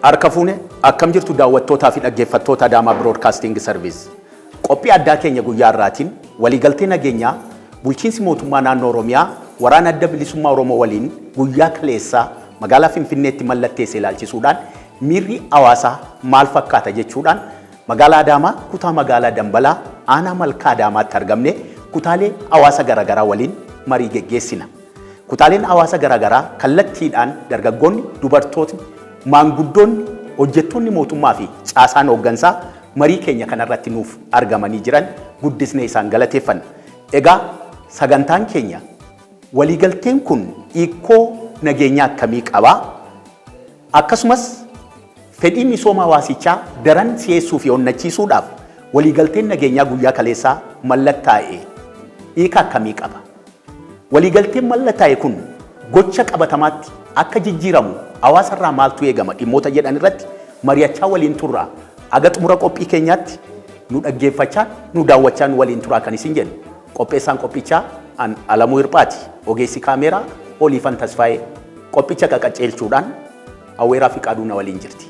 Harka fuune, akkam jirtu daawwattootaa fi dhaggeeffattoota Adaamaa Broadcasting Service? Qophii addaa keenya guyyaa har'aatiin waliigaltee nageenyaa bulchiinsi mootummaa naannoo Oromiyaa waraana Adda Bilisummaa Oromoo waliin guyyaa kaleessaa magaalaa Finfinneetti mallatteesse ilaalchisuudhaan miirri hawaasaa maal fakkaata jechuudhaan magaalaa Adaamaa kutaa magaalaa Dambalaa aanaa Malkaa Adaamaatti argamne kutaalee hawaasa garaagaraa waliin marii geggeessina. Kutaaleen hawaasa garaagaraa kallattiidhaan dargaggoonni, dubartootni, maanguddoonni, hojjettoonni mootummaa fi caasaan hooggansaa marii keenya kanarratti nuuf argamanii jiran guddisnee isaan galateeffanna. Egaa sagantaan keenya waliigalteen kun hiikoo nageenyaa akkamii qabaa? Akkasumas fedhii misooma hawaasichaa daran si'eessuu fi onnachiisuudhaaf waliigalteen nageenyaa guyyaa kaleessaa mallattaa'e hiika akkamii qaba? Waliigalteen mallattaa'e kun gocha qabatamaatti akka jijjiiramu hawaasarraa maaltu eegama dhimmoota jedhan irratti mari'achaa waliin turraa. Aga xumura qophii keenyaatti nu dhaggeeffachaa, nu daawwachaa nu waliin turaa kan isin jennu. Qopheessaan qophichaa an Alamuu Hirphaati. Ogeessi kaameeraa Oliifan Tasfaayee qophicha qaqaceelchuudhaan Awweeraa Fiqaaduu na waliin jirti.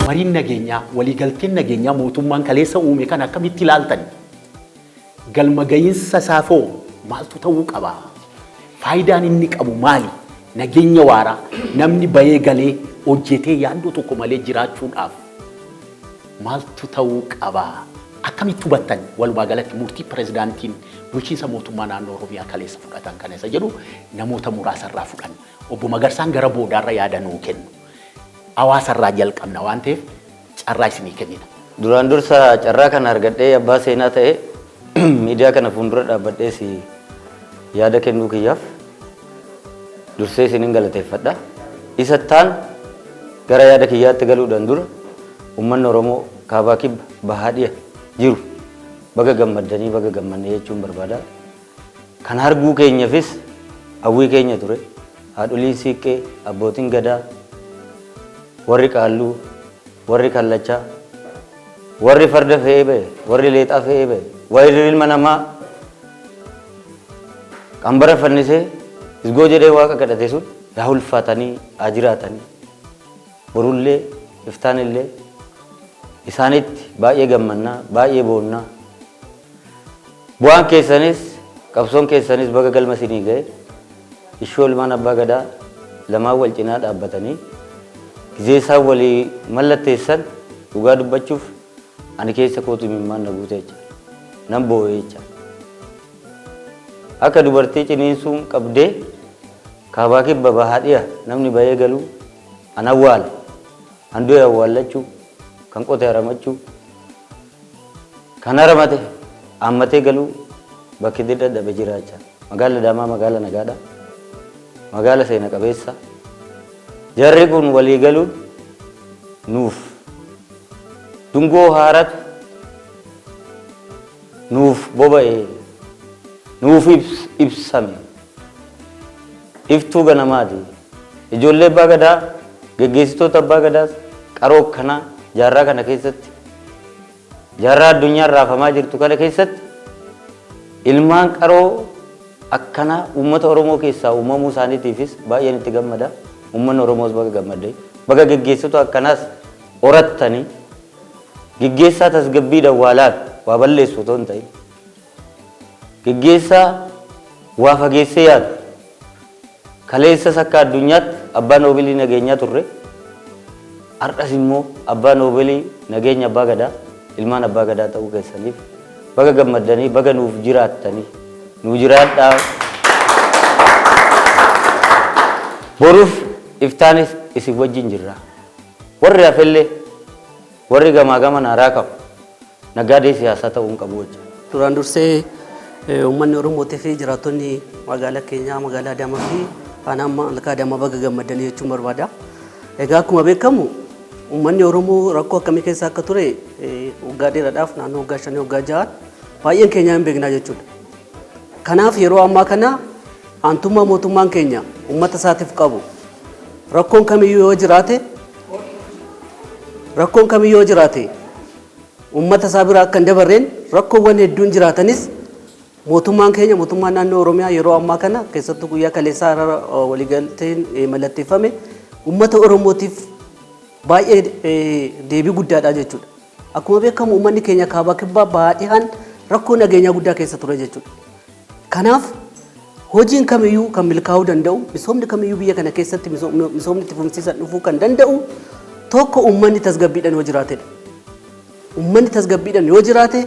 Mariin nageenyaa, waliigalteen nageenyaa mootummaan kaleessa uume kan akkamitti ilaaltan? Galma ga'iinsa isaafoo maaltu ta'uu qaba? Faayidaan inni qabu maali? Nageenya waaraa namni bahee galee hojjetee yaaddoo tokko malee jiraachuudhaaf maaltu ta'uu qaba? Akkamitti hubattan walumaa galatti murtii pirezidaantiin bulchiinsa mootummaa naannoo Oromiyaa kaleessa fudhatan kana isa jedhu namoota muraasarraa fudhanna. Obbo Magarsaan gara boodaarra yaada nuu kennu. Hawaasarraa jalqabna waan ta'eef carraa isinii kennina. Duraan dursa carraa kana argadhee abbaa seenaa ta'e miidiyaa kana fuuldura dhaabbadhees yaada kennuu kiyyaaf dursee isinin galateeffadha. Isa taan gara yaada kiyyaatti galuudhaan dura uummanni Oromoo kaabaa, kibba, bahaa, dhiya jiru baga gammaddanii, baga gammanne jechuun barbaada. Kan arguu keenyafis hawwii keenya ture. Haadholiin siiqqee, abbootiin gadaa, warri qaalluu, warri kallachaa, warri farda fe'ee ba'e, warri leexaa fe'ee ba'e, warri ilma namaa qambara fannisee isgoo jedhee waaqa kadhate sun yaa ulfaatanii haa jiraatanii. Borullee iftaanillee isaanitti baay'ee gammannaa, baay'ee boonnaa. Bu'aan keessanis, qabsoon keessanis baga galma isinii ga'e. Ishoo ilmaan abbaa gadaa lamaan wal cinaa dhaabbatanii gizee isaan walii mallatteessan dhugaa dubbachuuf ani keessa kootu imimmaan na guute jecha. Nan boo'e jecha. Akka dubartii ciniinsuun qabdee kaabaa, kibba, bahaa, dhiya namni bahee galuu an awwaale, an du'e awwaallachuu, kan qote haramachuu, kan haramate haammatee galuu bakki itti dadhabe jiraachaa. Magaalli Adaamaa magaala nagaadha. Magaala seena qabeessa. Jarri kun walii galuun nuuf dungoo haaratu nuuf boba'e, nuuf ibsame. Iftuu ganamaati. Ijoollee abbaa gadaa, geggeessitoota abbaa gadaas qaroo akkanaa jaarraa kana keessatti, jaarraa addunyaan raafamaa jirtu kana keessatti ilmaan qaroo akkanaa uummata Oromoo keessaa uumamuu isaaniitiifis baay'een itti gammada. Uummanni Oromoos baga gammadde. Baga geggeessitoota akkanaas horattanii, geggeessaa tasgabbiidhaan waa laatu, waa balleessu otoo hin ta'in, geggeessaa waa fageessee yaadu. Kaleessas akka addunyaatti abbaa noobilii nageenyaa turre. Har'as immoo abbaa noobilii nageenya abbaa gadaa, ilmaan abbaa gadaa ta'uu keessaniif baga gammaddanii, baga nuuf jiraattanii, nuu jiraadhaa. Boruuf iftaanis isin wajjin jirra. Warri hafellee, warri gamaa gamana raakamu naggaadee siyaasaa ta'uu hin qabu jechuudha. Duraan dursee uummanni Oromootii fi jiraattonni magaalaa keenyaa, magaalaa Adaamaa fi aanaa Malkaa Adaamaa baga gammaddanii jechuun barbaada. Egaa akkuma beekamu uummanni Oromoo rakkoo akkamii keessa akka ture waggaa dheeraadhaaf, naannoo waggaa 5, waggaa 6 baay'een keenyaa hin beeknaa jechuudha. Kanaaf yeroo ammaa kana aantummaa mootummaan keenya uummata isaatiif qabu, rakkoon kamiyyuu yoo jiraate uummata isaa bira akka hin dabarreen, rakkoowwan hedduun jiraatanis Mootummaan keenya, mootummaan naannoo Oromiyaa, yeroo ammaa kana keessattuu guyyaa kaleessaa irra waliigalteen mallatteeffame uummata Oromootiif baay'ee deebii guddaadha jechuudha. Akkuma beekamu, uummanni keenya kaabaa, kibbaa, bahaa, dhihaan rakkoo nageenyaa guddaa keessa ture jechuudha. Kanaaf hojiin kamiyyuu kan milkaa'uu danda'u, misoomni kamiyyuu biyya kana keessatti misoomni itti fufsiisan dhufuu kan danda'u tokko uummanni tasgabbiidhaan yoo jiraatedha. Uummanni tasgabbiidhaan yoo jiraate,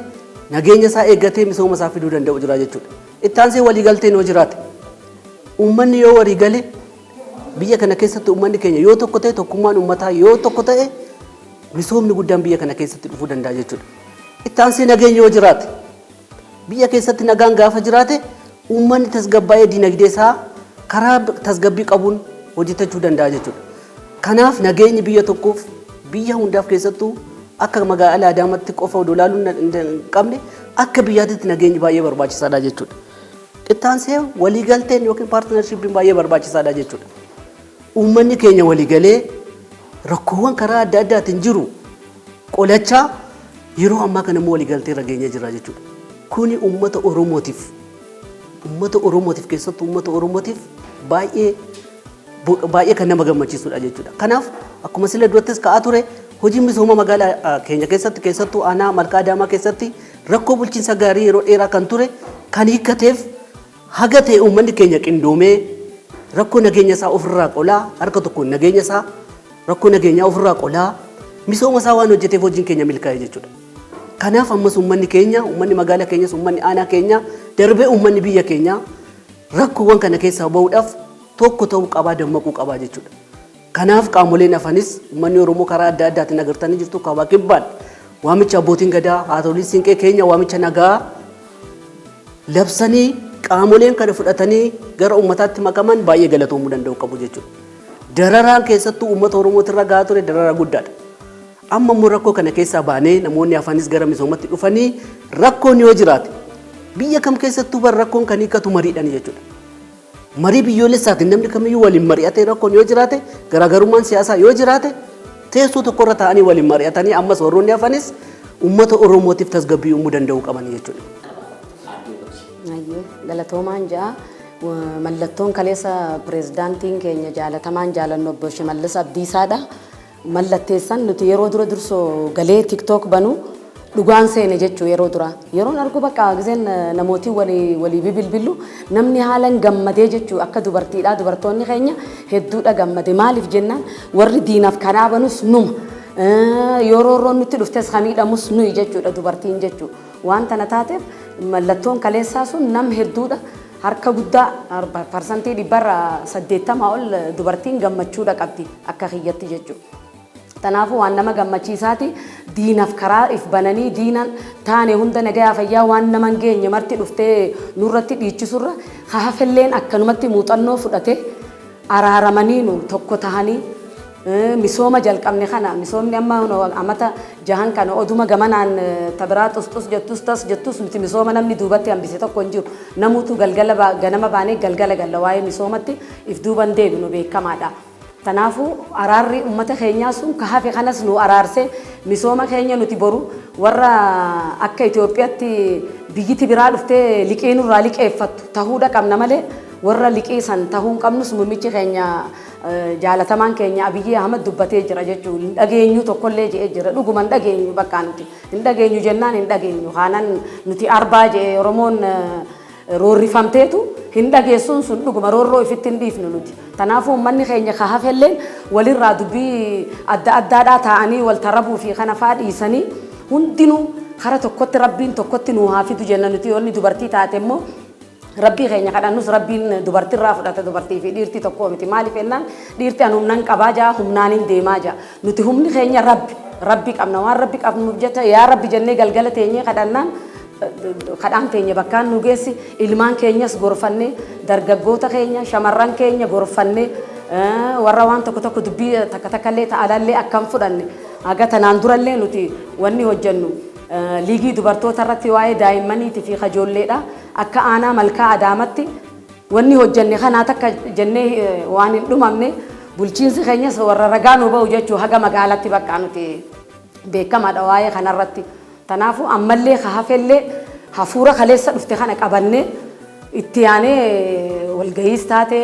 nageenya isaa eeggatee misooma isaa fiduu danda'u jira jechuudha. Itti aansee waliigalteen yoo jiraate, uummanni yoo walii gale, biyya kana keessatti uummanni keenya yoo tokko ta'e, tokkummaan uummataa yoo tokko ta'e, misoomni guddaan biyya kana keessatti dhufuu danda'a jechuudha. Itti aansee nageenya yoo jiraate, biyya keessatti nagaan gaafa jiraate, uummanni tasgabbaa'ee dinagdee isaa karaa tasgabbii qabuun hojjetachuu danda'a jechuudha. Kanaaf nageenyi biyya tokkoof, biyya hundaaf, keessattuu akka magaalaa Adaamaatti qofa odoo ilaaluu hin qabne, akka biyyaatitti nageenyi baay'ee barbaachisaadha jechuudha. Itti aansee waliigalteen yookiin partnershipiin baay'ee barbaachisaadha jechuudha. Uummanni keenya waliigalee rakkoowwan karaa adda addaatiin jiru qolachaa yeroo ammaa kana immoo waliigaltee irra geenyee jira jechuudha. Kuni uummata Oromootiif, keessattuu uummata Oromootiif baay'ee baay'ee kan nama gammachiisudha jechuudha. Kanaaf akkuma sila durattis ka'aa ture, hojiin misooma magaalaa keenya keessatti, keessattuu aanaa Malkaa Adaamaa keessatti rakkoo bulchiinsa gaarii yeroo dheeraa kan ture kan hiikkateef haga ta'e uummanni keenya qindoomee rakkoo nageenya isaa ofirraa qolaa, harka tokkoon nageenya isaa, rakkoo nageenyaa ofirraa qolaa misooma isaa waan hojjeteef hojiin keenya milkaa'e jechuudha. Kanaaf ammas uummanni keenya, uummanni magaalaa keenyas, uummanni aanaa keenya, darbee uummanni biyya keenyaa rakkoowwan kana keessaa bahuudhaaf tokko ta'uu qabaa, dammaquu qabaa jechuudha. Kanaaf qaamoleen hafanis, uummanni Oromoo karaa adda addaatiin agartanii jirtu, kaabaa kibbaan waamicha abbootiin gadaa, haadholiin siinqee keenya waamicha nagaa labsanii, qaamoleen kana fudhatanii gara uummataatti makaman baay'ee galatoomuu danda'u qabu jechuudha. Dararaan keessattuu uummata Oromootirra gahaa ture dararaa guddaadha. Amma immoo rakkoo kana keessaa baanee namoonni hafanis gara misoomatti dhufanii, rakkoon yoo jiraate biyya kam keessattuu bar rakkoon kan hiikkatu mariidhaan jechuudha. Marii biyyoolessaatiin namni kamiyyuu waliin mari'atee, rakkoon yoo jiraate, garaagarummaan siyaasaa yoo jiraate, teessoo tokkorra taa'anii waliin mari'atanii ammas warroonni hafanis uummata Oromootiif tasgabbii uumuu danda'uu qaban jechuudha. Ayyee, galatoomaan ja'a. Mallattoon kaleessa pireezidaantiin keenya jaalatamaan jaalannu obbo Shimallis Abdiisaadha. Mallatteessan nuti yeroo dura dursoo galee TikTok banu dhugaan seene jechuu yeroo dura. Yeroon argu bakka giseen namootii walii walii bibilbilu namni haalan gammadee jechuu. Akka dubartiidha, dubartoonni keenya hedduudha gammade. Maaliif jennaan, warri diinaaf kanaa banus numa. Yeroo roon nutti dhuftes kamiidhamus nuyi jechuudha, dubartiin jechuu. Waan tana taateef mallattoon kaleessaa sun nam hedduudha. Harka guddaa 80% ol dubartiin gammachuudha qabdi akka kiyyatti jechuudha. Kanaafuu waan nama gammachiisaati. Diinaaf karaa if bananii, diinan taane hunda nagayaa fayyaa waan nama hin geenye marti dhuftee nurratti dhiichisurra, hafelleen akkanumatti muuxannoo fudhate araaramanii nu tokko tahanii misooma jalqabne kana, misoomni amma amata 6n kana oduma gamanaan tabiraa xusxus jettus tas jettus, nuti misooma namni duubatti hambise tokko hin jiru. Namuutu galgala ganama baanee galgala galla, waa'ee misoomatti if duuban deebinu beekamaadha. Kanaafuu araarri uummata keenyaa sun ka hafe kanas nu araarsee misooma keenya nuti boru warra akka Itoophiyaatti biyyiti biraa dhuftee liqii nurraa liqeeffattu tahuudha qabna malee warra liqii san tahuu hin qabnus. Muummichi keenya jaalatamaan keenya Abiyyi Ahmad dubbatee jira jechuun, hin dhageenyu tokkollee jedhee jira. Dhuguma hin dhageenyu, bakka nuti hin dhageenyu jennaan hin dhageenyu. Kaanan nuti arbaa jedhe Oromoon roorrifamteetu hin dhageessuun sun dhuguma, roorroo ifitti hin dhiifnu nuti. Kanaafuu uummanni keenya ka hafelleen walirraa dubbii adda addaadhaa taa'anii wal tarabuu fi kana faa dhiisanii hundinuu kara tokkotti rabbiin tokkotti nuu haa fidu jenna. Nuti yoonni dubartii taate immoo rabbii keenya kadhannus, rabbiin dubartirraa fudhata. Dubartii fi dhiirti tokko miti. Maaliif jennaan, dhiirti an humnan qabaa jaa, humnaan hin deemaa jaa. Nuti humni keenya rabbi, rabbi qabna. Waan rabbi qabnuuf jecha yaa rabbi jennee galgala teenyee kadhannaan kadhaan teenya bakkaan nu geessi. Ilmaan keenyas gorfannee, dargaggoota keenya, shamarran keenya gorfannee, warra waan tokko tokko dubbii takka takkallee ta'alallee akkam fudhanne. Haga tanaan durallee nuti wanni hojjennu liigii dubartoota irratti waa'ee daa'immaniitii fi kajoolleedha. Akka aanaa Malkaa Adaamatti wanni hojjenne kanaa takka jennee waan hin dhumamne, bulchiinsi keenyas warra ragaa nu ba'u jechuu. Haga magaalatti bakka nuti beekamaadha waa'ee kanarratti. Kanaafuu ammallee ka hafellee Hafuura kaleessa dhufte kana qabannee itti aanee walgahiis taate,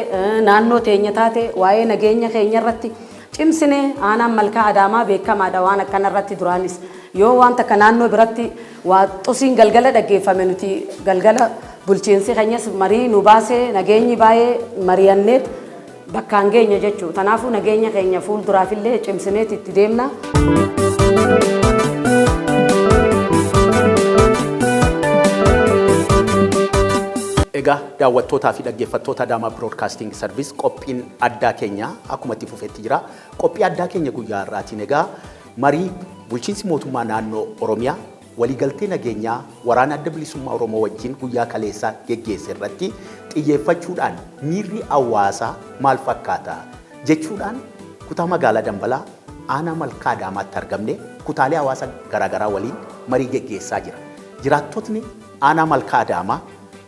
naannoo teenya taate, waa'ee nageenya keenya irratti cimsine. Aanaan Malkaa Adaamaa beekamaadha waan akkana irratti. Duraanis yoo waan takka naannoo biratti waa xusiin galgala dhaggeeffame, nuti galgala bulchiinsi keenyas marii nu baasee, nageenyi baay'ee mari'anneet bakkaan geenya jechuudha. Kanaafuu nageenya keenya fuulduraafillee cimsineet itti deemna. Egaa daawwattootaa fi dhaggeeffattoota Adaamaa Broadcasting Service, qophiin addaa keenya akkuma itti fufetti jira. Qophii addaa keenya guyyaa har'aatiin egaa marii bulchiinsi mootummaa naannoo Oromiyaa waliigaltee nageenyaa waraana Adda Bilisummaa Oromoo wajjin guyyaa kaleessaa geggeesse irratti xiyyeeffachuudhaan miirri hawaasaa maal fakkaata jechuudhaan kutaa magaalaa Dambalaa, aanaa Malkaa Adaamaatti argamne kutaalee hawaasa garaagaraa waliin marii geggeessaa jira. Jiraattotni aanaa Malkaa Adaamaa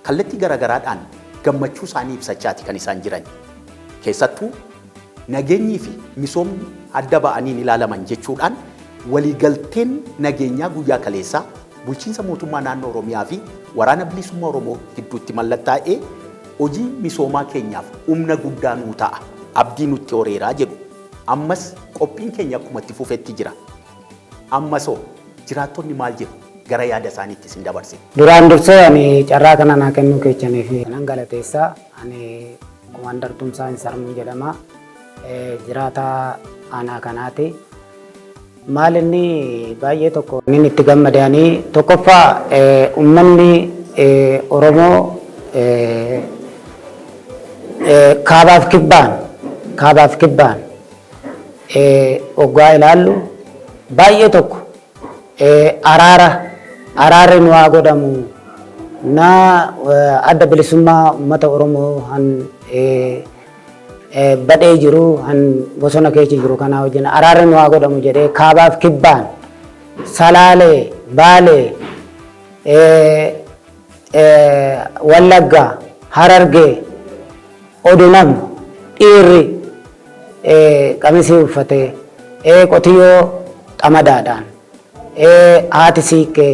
kallattii garaagaraadhaan gammachuu isaanii ibsachaati kan isaan jiran. Keessattuu nageenyii fi misoomni adda ba'anii hin ilaalaman jechuudhaan waliigalteen nageenyaa guyyaa kaleessaa bulchiinsa mootummaa naannoo Oromiyaa fi Waraana Bilisummaa Oromoo gidduutti mallattaa'ee hojii misoomaa keenyaaf humna guddaa nuu ta'a. Abdii nutti horeeraa jedhu. Ammas qophiin keenya akkuma itti fufetti jira. Ammasoo jiraattonni maal jedhu? Gara yaada isaaniitti isin dabarse. Duraan dursee ani carraa kana naa kennuu keessaniif nan galateessa. Ani Kumaandar Tumsaa Insarmuu jedhama. Jiraataa aanaa kanaati. Maal inni baay'ee tokko inni itti gammade, ani tokkoffaa uummanni Oromoo kaabaaf kibbaan hoggaa ilaallu baay'ee tokko araarri nu haa godhamu, na Adda Bilisummaa Uummata Oromoo han badhee jiru, han bosona keessa jiru kanaa wajjin araarri nu haa godhamu jedhee kaabaaf kibbaan, Salaalee, Baalee, Wallaggaa, Harargee, odunam dhiirri qamisii uffatee, qotiyyoo xamadaadhaan, haati siiqqee,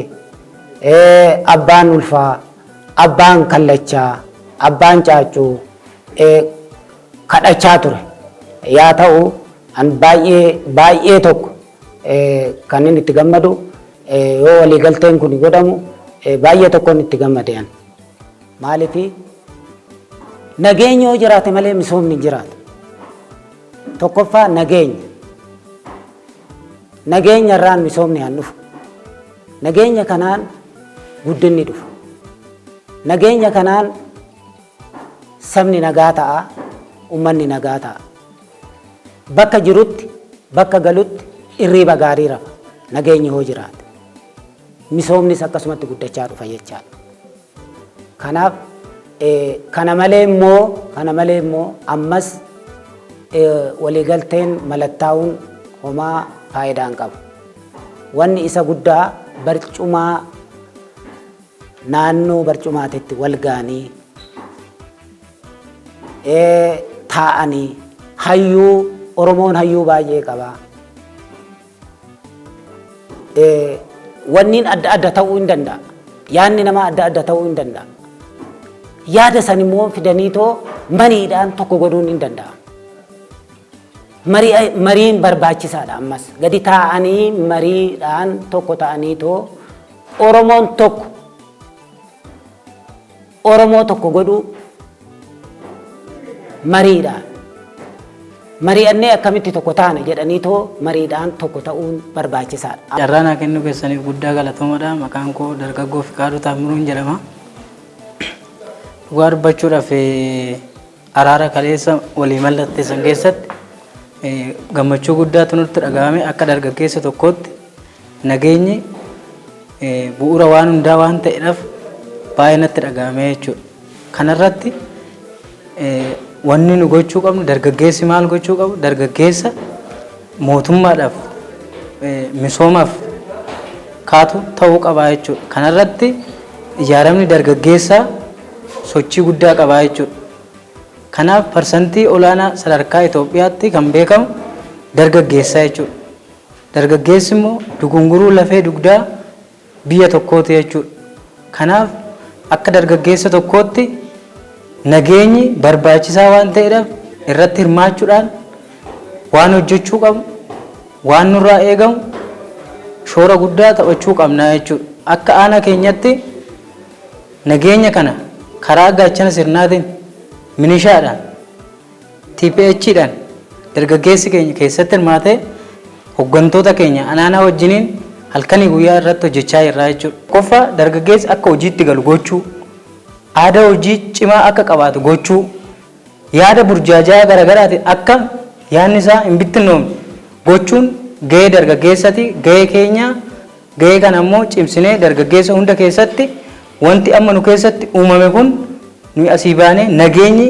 abbaan ulfaa, abbaan kallachaa, abbaan caaccuu kadhachaa ture. Yaa ta'u, an baay'ee baay'ee tokko kan inni itti gammadu, yoo waliigalteen kun godhamu baay'ee tokkoon itti gammade an. Maaliifi, nageenya yoo jiraate malee misoomni hin jiraatu. Tokkoffaa nageenya. Nageenya irraan misoomni han dhufu. Nageenya kanaan guddinni dhufa. Nageenya kanaan sabni nagaa ta'a, uummanni nagaa ta'a. Bakka jirutti, bakka galutti irriiba gaarii rafa. Nageenyi hoo jiraate. Misoomnis akkasumatti guddachaa dhufa jechaadha. Kanaaf kana malee immoo ammas waliigalteen malattaa'uun homaa faayidaa hin qabu. Wanni isa guddaa barcumaa naannoo barcumaatitti wal ga'anii taa'anii hayyuu, Oromoon hayyuu baay'ee qaba. Wanniin adda adda ta'uu hin danda'a. Yaadni namaa adda adda ta'uu hin danda'a. Yaada san immoo fidaniitoo mariidhaan tokko godhuun hin danda'amu. Mariin barbaachisaadha ammas. Gadi taa'anii mariidhaan tokko ta'aniitoo Oromoon tokko Oromoo tokko godhuu mariidhaan. Mari'annee akkamitti tokko taana jedhaniitoo mariidhaan tokko ta'uun barbaachisaadha. Carraa naa kennuu keessaniif guddaa galatoomadha. Maqaan koo dargaggoo Fiqaaduu Taamiruun jedhama. Dhugaa dubbachuudhaaf, araara kaleessa walii mallatteessan keessatti gammachuu guddaatu nutti dhagahame. Akka dargaggeessa tokkootti nageenyi bu'uura waan hundaa waan ta'eedhaaf baay'ee natti dhagahame jechuudha. Kanarratti wanni nu gochuu qabnu, dargaggeessi maal gochuu qabu, dargaggeessa mootummaadhaaf, misoomaaf kaatu ta'uu qabaa jechuudha. Kanarratti ijaaramni dargaggeessaa sochii guddaa qabaa jechuudha. Kanaaf parsantii olaanaa sadarkaa Itoophiyaatti kan beekamu dargaggeessaa jechuudha. Dargaggeessi immoo dugunguruu lafee dugdaa biyya tokkooti jechuudha. Kanaaf akka dargaggeessa tokkootti nageenyi barbaachisaa waan ta'eedhaaf irratti hirmaachuudhaan waan hojjechuu qabnu, waan nurraa eegamu shoora guddaa taphachuu qabna jechuudha. Akka aanaa keenyatti nageenya kana karaa gaachana sirnaatiin, milishaadhaan, TPHdhaan dargaggeessi keenya keessatti hirmaatee hooggantoota keenya anaanaa wajjiniin halkanii guyyaa irratti hojjechaa jirra jechuudha. Qofa dargaggeessi akka hojiitti galu gochuu, aadaa hojii cimaa akka qabaatu gochuu, yaada burjaajaa garaagaraatiin akka yaadni isaa hin bittinnoomne gochuun gahee dargaggeessati, gahee keenya. Gahee kana immoo cimsinee dargaggeessa hunda keessatti wanti amma nu keessatti uumame kun nuyi asii baanee nageenyi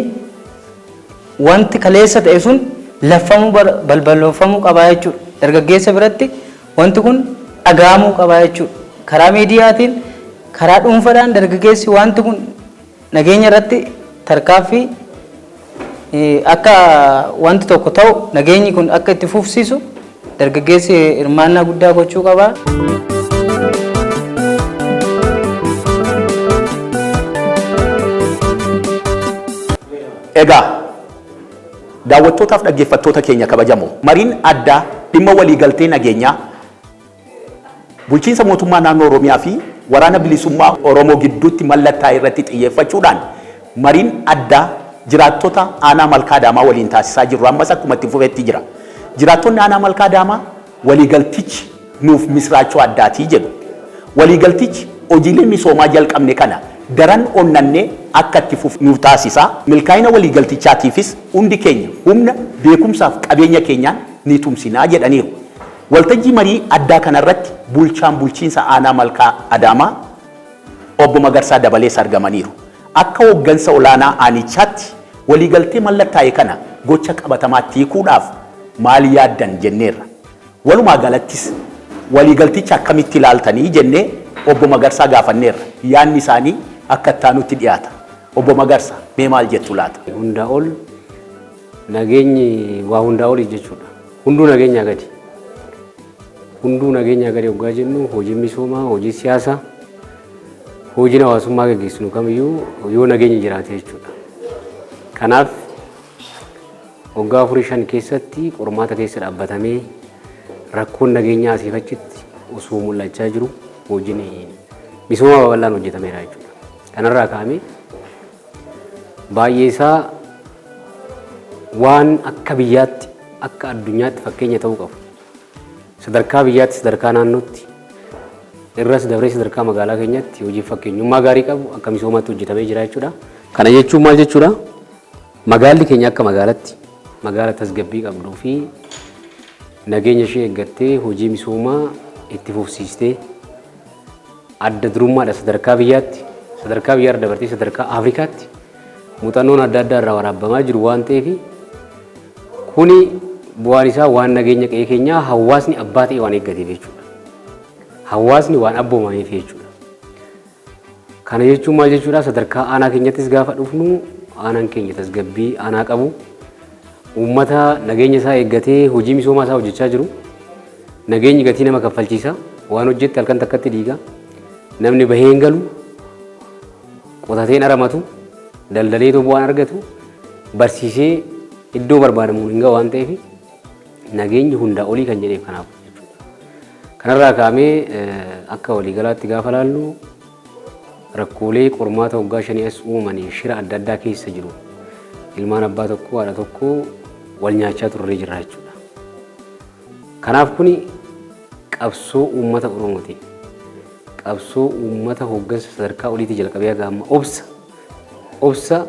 wanti kaleessa ta'e sun laffamuu, balballoofamuu qabaa jechuudha. Dargaggeessa biratti wanti kun dhaga'amuu qabaa jechuudha. Karaa miidiyaatiin, karaa dhuunfaadhaan dargaggeessi wanti kun nageenya irratti tarkaaffii akka wanti tokko ta'u, nageenyi kun akka itti fufsiisu dargaggeessi hirmaannaa guddaa gochuu qaba. Egaa daawwattootaaf dhaggeeffattoota keenya kabajamoo, mariin addaa dhimma waliigaltee nageenyaa bulchiinsa mootummaa naannoo Oromiyaa fi Waraana Bilisummaa Oromoo gidduutti mallattaa'e irratti xiyyeeffachuudhaan mariin addaa jiraattota aanaa Malkaa Adaamaa waliin taasisaa jirru ammas akkuma itti fufetti jira. Jiraattonni aanaa Malkaa Adaamaa waliigaltichi nuuf misraachoo addaatii jedhu. Waliigaltichi hojiilee misoomaa jalqabne kana daran onnannee akka itti fufnu nuuf taasisa. Milkaa'ina waliigaltichaatiifis hundi keenya humna, beekumsaaf qabeenya keenyaan ni tumsinaa jedhaniiru. Waltajjii marii addaa kanarratti bulchaan bulchiinsa aanaa Malkaa Adaamaa Obbo Magarsaa Dabalees argamaniiru. Akka hooggansa olaanaa aanichaatti waliigaltee mallattaa'e kana gocha qabatamaatti hiikuudhaaf maal yaaddan jenneerra. Walumaa galattis waliigalticha akkamitti ilaaltanii jennee Obbo Magarsaa gaafanneerra. Yaadni isaanii akka itti aanutti dhiyaata. Obbo Magarsaa, mee maal jettu laata? Hundaa ol nageenyi waa hundaa olii jechuudha. Hunduu nageenyaa gadi. Hunduu nageenyaa gadi hoggaa jennu, hojiin misoomaa, hojii siyaasaa, hojiin hawaasummaa gaggeessinu kamiyyuu yoo nageenyi jiraate jechuudha. Kanaaf waggaa 4-5 keessatti qormaata keessa dhaabbatamee rakkoon nageenyaa asiif achitti osoo mul'achaa jiru hojiin misoomaa babal'aan hojjetameera jechuudha. Kanarraa ka'amee baay'ee isaa waan akka biyyaatti, akka addunyaatti fakkeenya ta'uu qabu. Sadarkaa biyyaatti, sadarkaa naannootti, irras dabree sadarkaa magaalaa keenyatti hojii fakkeenyummaa gaarii qabu akka misoomaatti hojjetamee jira jechuudha. Kana jechuun maal jechuudha? Magaalli keenya akka magaalatti magaala tasgabbii qabduu fi nageenya ishee eeggattee hojii misoomaa itti fufsiistee adda durummaadha sadarkaa biyyaatti, sadarkaa biyyaarra dabartee sadarkaa Afrikaatti muuxannoon adda addaa irraa waraabbamaa jiru waan ta'eef, kuni bu'aan isaa waan nageenya qe'ee keenyaa hawaasni abbaa ta'e waan eeggateef jechuudha. Hawaasni waan abboomameef jechuudha. Kana jechuun maal jechuudha? Sadarkaa aanaa keenyattis gaafa dhufnu, aanaan keenya tasgabbii aanaa qabu, uummata nageenya isaa eeggatee hojii misoomaa isaa hojjechaa jiru. Nageenyi gatii nama kaffalchiisa. Waan hojjette halkan takkatti diiga. Namni bahee hin galu. Qotatee hin aramatu. Daldaleetoo bu'aan argatu. Barsiisee iddoo barbaadamuun hin gahu waan ta'eef, nageenyi hundaa olii kan jedheef kanaaf jechuudha. Kanarraa kaa'amee akka waliigalaatti gaafa laallu, rakkoolee qormaata waggaa 5 as uumamanii shira adda addaa keessa jiru. Ilmaan abbaa tokkoo, haadha tokkoo wal nyaachaa turree jirra jechuudha. Kanaaf kuni qabsoo uummata Oromootiin, qabsoo uummata hooggansa sadarkaa oliitii jalqabee haga amma obsa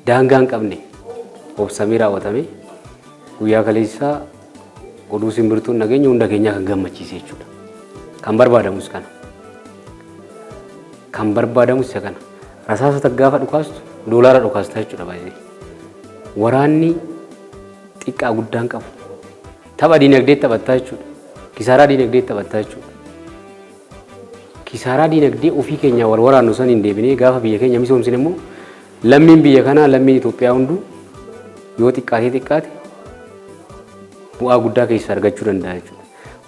daangaa hin qabne obsamee raawwatame, guyyaa kaleessaa oduu simbirtuun nageenya hunda keenyaa kan gammachiise jechuudha. Kan barbaadamus kana. Kan barbaadamus isa kana. Rasaasa gaafa dhukaastu doolaara dhukaasta jechuudha baay'ee. Waraanni xiqqaa guddaan qabu. Tapha diinagdee taphattaa jechuudha. Kisaaraa diinagdee taphattaa jechuudha. Kisaaraa diinagdee ofii keenyaa wal waraannu san hin deebinee gaafa biyya keenya misoomsine immoo lammiin biyya kanaa, lammiin Itoophiyaa hunduu yoo xiqqaatee xiqqaate bu'aa guddaa keessaa argachuu danda'a jechuudha.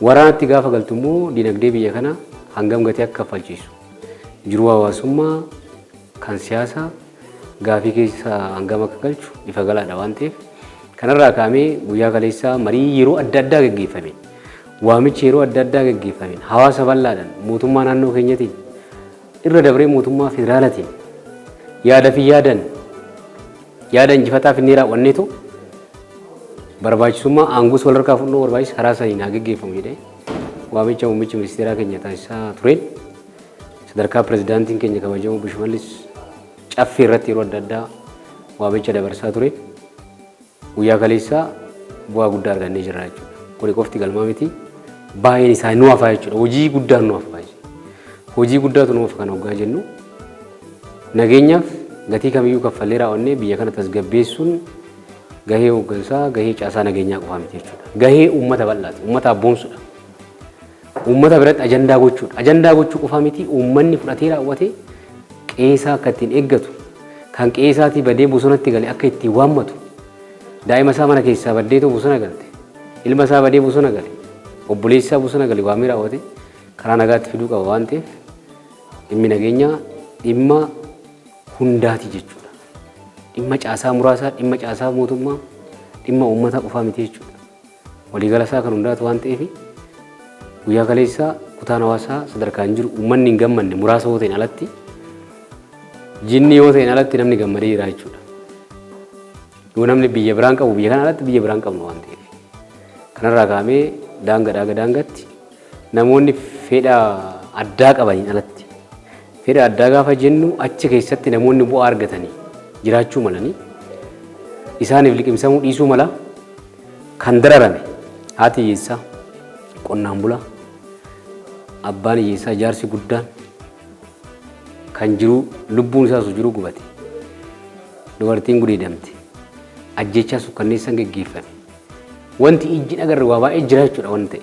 Waraanatti gaafa galtu immoo diinagdee biyya kanaa hangam gatii akka kaffalchiisu. Jiruu hawaasummaa kan siyaasaa gaafii keessa hangam akka galchu ifa galaadha waan ta'eef kanarraa kaa'amee guyyaa kaleessaa marii yeroo adda addaa gaggeeffameen waamichi yeroo adda addaa gaggeeffameen hawaasa bal'aadhaan mootummaa naannoo keenyatiin irra dabree mootummaa federaalatiin yaada fi yaadan yaada injifataa finnee raawwanneetu barbaachisummaa aangoos wal harkaa fudhannoo barbaachisa karaa saniin haa gaggeeffamu jedhee waamicha muummicha ministeeraa keenya taasisaa tureen sadarkaa pirezidaantiin keenya kabajamoo Obbo Shimallis caffee irratti yeroo adda addaa waamicha dabarsaa ture. Guyyaa kaleessaa bu'aa guddaa argannee jirra jechuudha. Kuni qofti galmaa miti. Baay'een isaa nu hafaa jechuudha. Hojii guddaan nu hafaa jechuudha. Hojii guddaatu nu hafa kana hoggaa jennu nageenyaaf gatii kamiyyuu kaffallee raawwannee biyya kana tasgabbeessuun gahee hooggansaa gahee caasaa nageenyaa qofaa miti jechuudha. Gahee uummata bal'aati. Uummata abboomsuudha. Uummata biratti ajandaa gochuudha. Ajandaa gochuu qofaa miti uummanni fudhatee raawwatee qe'eesaa akka ittiin eeggatu, kan qe'eesaatii badee bosonatti gale akka ittiin waammatu, daa'ima isaa mana keessaa baddeetoo bosona galte, ilma isaa badee bosona gale, obboleessi isaa bosona gale waamee raawwate karaa nagaatti fiduu qaba waan ta'eef dhimmi nageenyaa dhimma hundaati jechuudha. Dhimma caasaa muraasaa, dhimma caasaa mootummaa, dhimma uummataa qofaa miti jechuudha. Waliigala isaa kan hundaatu waan ta'eef guyyaa kaleessaa kutaan hawaasaa sadarkaan jiru uummanni hin gammanne muraasa yoo ta'in alatti jinni yoo ta'in alatti namni gammadee jira jechuudha. Yoo namni biyya biraan qabu biyya kana alatti biyya biraan qabnu waan ta'eef. Kanarraa kaa'amee daangadhaa ga daangatti namoonni fedha addaa qabaniin alatti fedha addaa gaafa jennu achi keessatti namoonni bu'aa argatanii jiraachuu malanii isaaniif liqimsamuu dhiisuu mala kan dararame haati hiyyeessaa qonnaan bulaa abbaan hiyyeessaa jaarsi guddaan kan jiru lubbuun isaa osoo jiruu gubate dubartiin gudeedamte ajjechaa sukkanneessaan geggeeffame wanti ijji hin agarre waa baay'ee jira jechuudha waan ta'e.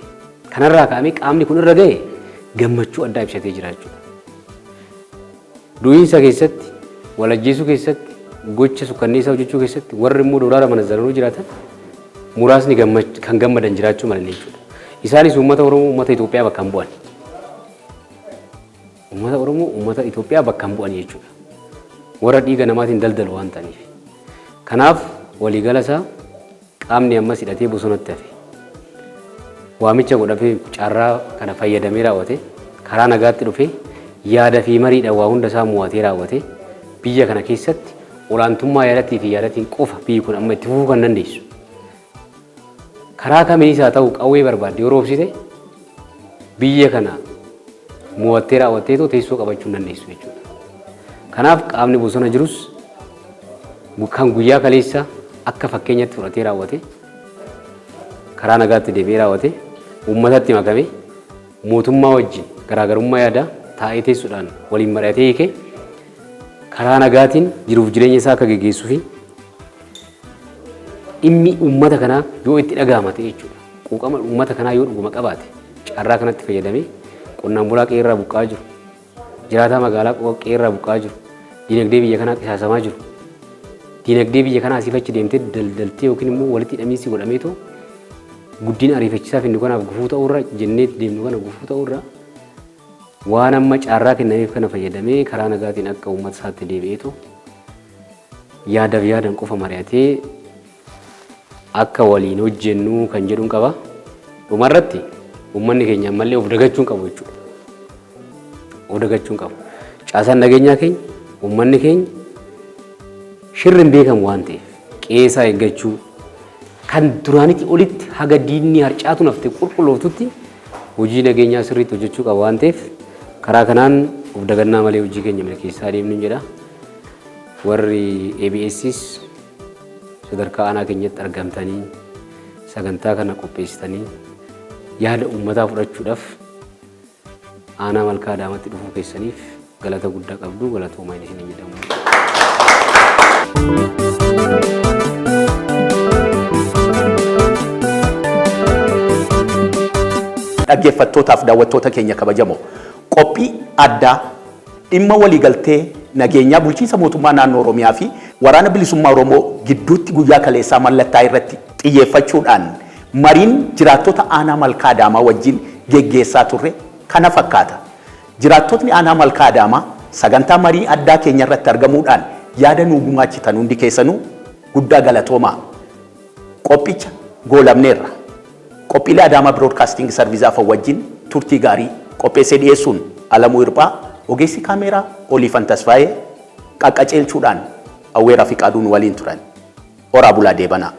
Kanarraa ka'amee qaamni kun irra ga'e gammachuu addaa ibsatee jira jechuudha. Du'iinsa keessatti, wal ajjeesuu keessatti, gocha sukkanneessaa hojjechuu keessatti warri immoo doolaara manazzaranuu jiraatan muraasni kan gammadan jiraachuu malan jechuudha. Isaanis uummata Oromoo, uummata Itoophiyaa bakka hin bu'an. Uummata Oromoo, uummata Itoophiyaa bakka hin bu'an jechuudha. Warra dhiiga namaatiin daldalu waan ta'aniif. Kanaaf waliigala isaa Qaamni ammas hidhatee bosonatti hafe waamicha godhafee carraa kana fayyadamee raawwate karaa nagaatti dhufee yaada fi mariidhaan waa hunda isaa mo'atee raawwate biyya kana keessatti olaantummaa yaadatii fi yaadatiin qofa biyyi kun amma itti fufuu kan dandeessu. Karaa kamiinis haa ta'u qawwee barbaadde yoo roobsite biyya kana mo'attee raawwatteetoo teessoo qabachuu hin dandeessu jechuudha. Kanaaf qaamni bosona jirus kan guyyaa kaleessa akka fakkeenyatti fudhatee raawwate karaa nagaatti deebi'ee raawwate uummatatti makame mootummaa wajjin garaagarummaa yaadaa taa'ee teessuudhaan waliin mari'atee hiike karaa nagaatiin jiruuf jireenya isaa akka geggeessuu fi dhimmi uummata kanaa yoo itti dhaga'ama ta'e jechuudha. Quuqama uummata kanaa yoo dhuguma qabaate carraa kanatti fayyadamee qonnaan bulaa qe'eerraa buqqa'aa jiru, jiraataa magaalaa qe'eerraa buqqa'aa jiru, dinagdee biyya kanaa qisaasamaa jiru, dinagdee biyya kanaa asiif achi deemtee daldaltee yookiin immoo walitti hidhamiinsi godhameetoo guddina ariifachiisaa finnu kanaaf gufuu ta'uurra jennee deemnu kana gufuu ta'uurra waan amma carraa kennameef kana fayyadamee karaa nagaatiin akka uummata isaatti deebi'eetoo yaadaaf yaadan qofa mari'atee akka waliin hojjennu kan jedhuun qaba. Dhumarratti uummanni keenya ammallee of dagachuu hin qabu jechuudha. Of dagachuu hin qabu. Caasaan nageenyaa keenya uummanni keenya shirri hin beekamu waan ta'eef qe'ee eeggachuu kan duraanitti olitti haga diinni harcaatu nafte qulqullooftutti hojii nageenyaa sirriitti hojjechuu qaba waan ta'eef karaa kanaan of dagannaa malee hojii keenya milkeessaa deemnu jedha. Warri ABSs sadarkaa aanaa keenyatti argamtanii sagantaa kana qopheessitanii yaada uummataa fudhachuudhaaf aanaa Malkaa Adaamaatti dhufuu keessaniif galata guddaa qabdu galatoomaa isiniin jedhamu. Dhaggeeffattootaaf daawwattoota keenya kabajamoo qophii addaa dhimma waliigaltee nageenyaa bulchiinsa mootummaa naannoo Oromiyaa fi waraana bilisummaa Oromoo gidduutti guyyaa kaleessaa mallattaa irratti xiyyeeffachuudhaan mariin jiraattota aanaa Malkaa Adaamaa wajjin geggeessaa turre kana fakkaata. Jiraattotni aanaa Malkaa Adaamaa sagantaa marii addaa keenya irratti argamuudhaan yaada nuu gumaachitan hundi keessanuu guddaa galatoomaa. Qophicha goolabneerra. Qophiilee Adaamaa Biroodkaasting Sarviis afan wajjin turtii gaarii qopheessee dhiyeessuun Alamuu Hirphaa, ogeessi kaameeraa Oliifan Tasfaayee qaqqaceelchuudhaan Awweeraa Fiqaaduun waliin turan. Horaa bulaa deebanaa.